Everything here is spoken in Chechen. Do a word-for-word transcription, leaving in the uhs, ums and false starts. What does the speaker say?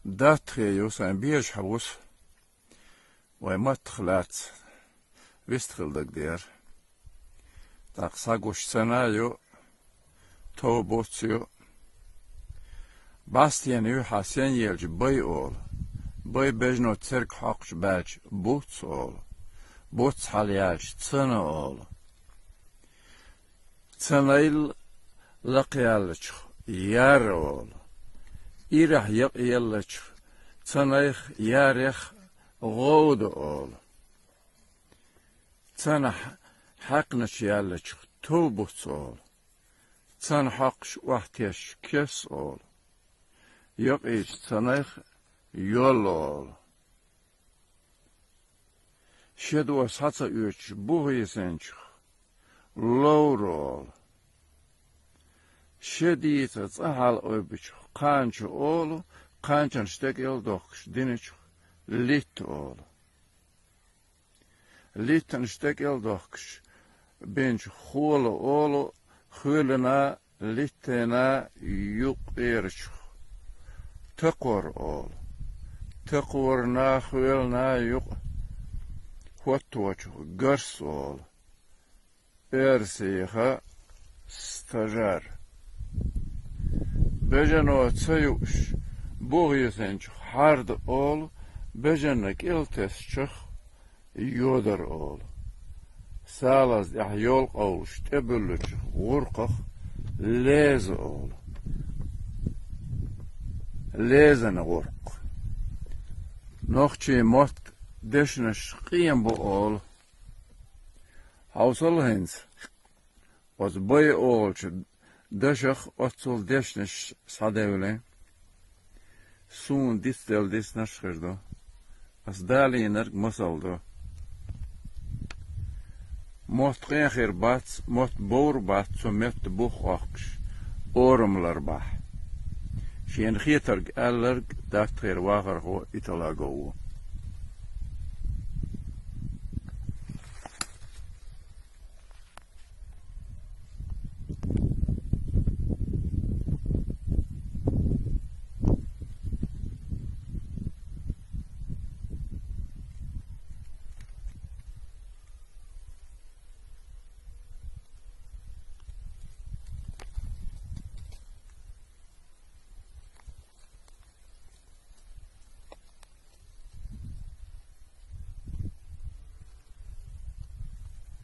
Датхе ю сайн бежа хьавус, вай маттах лаьц вист хила дагдера. ТӀаккха сагуш цана ю, тов буц ю. Бастена ю хьа сен елча бай олу. Бай бежано церг хьокхуш баьлча буц олу. Буц хьалъяьлча цана олу. Цанайла лакхъяллачух яр олу. Ирахь якъъеллачух цанайх ярех гӀовда олу. Цанахь хьаькхначу яьллачух тов буц олу. Цана хьокхуш охьатесча кес олу. Якъийчу цанайх йолла олу. Шедо схьа ца оьцуш буха йисинчух ловра олу. Шедийца цӀа хьала ойбучух кханча олу, кханчан стекӀел дохкуш диначух литта олу. Литтан стекӀел дохкуш бинчух хола олу, хоьлана, литтана юкъерачух такхор олу. Такхорна, хоьлана юкъа хӀотточух гарс олу. Эрсийха стажар. Бежано ца юуш, буха йисинчух хьарда олу, бежанна кӀел тесчух йодар олу. Салаз тӀехь йолкъовлуш тӀебуьллучух гӀурках леза олу. Лезана гӀуркх. Нохчийн мотт дешнаш къен бу олу. Хьовсал хӀинца, оцу бай олучу дашах оццул дешнаш схьадевлла. Суна дицделла диснарш хир ду. Ас далийнарг масал ду. Мотт къен хир бац, мотт бовр бац, цу метта бух къохкуш, орамлар бахь. Шена хетарг аьлларг даттахера вахархо Италагов ву.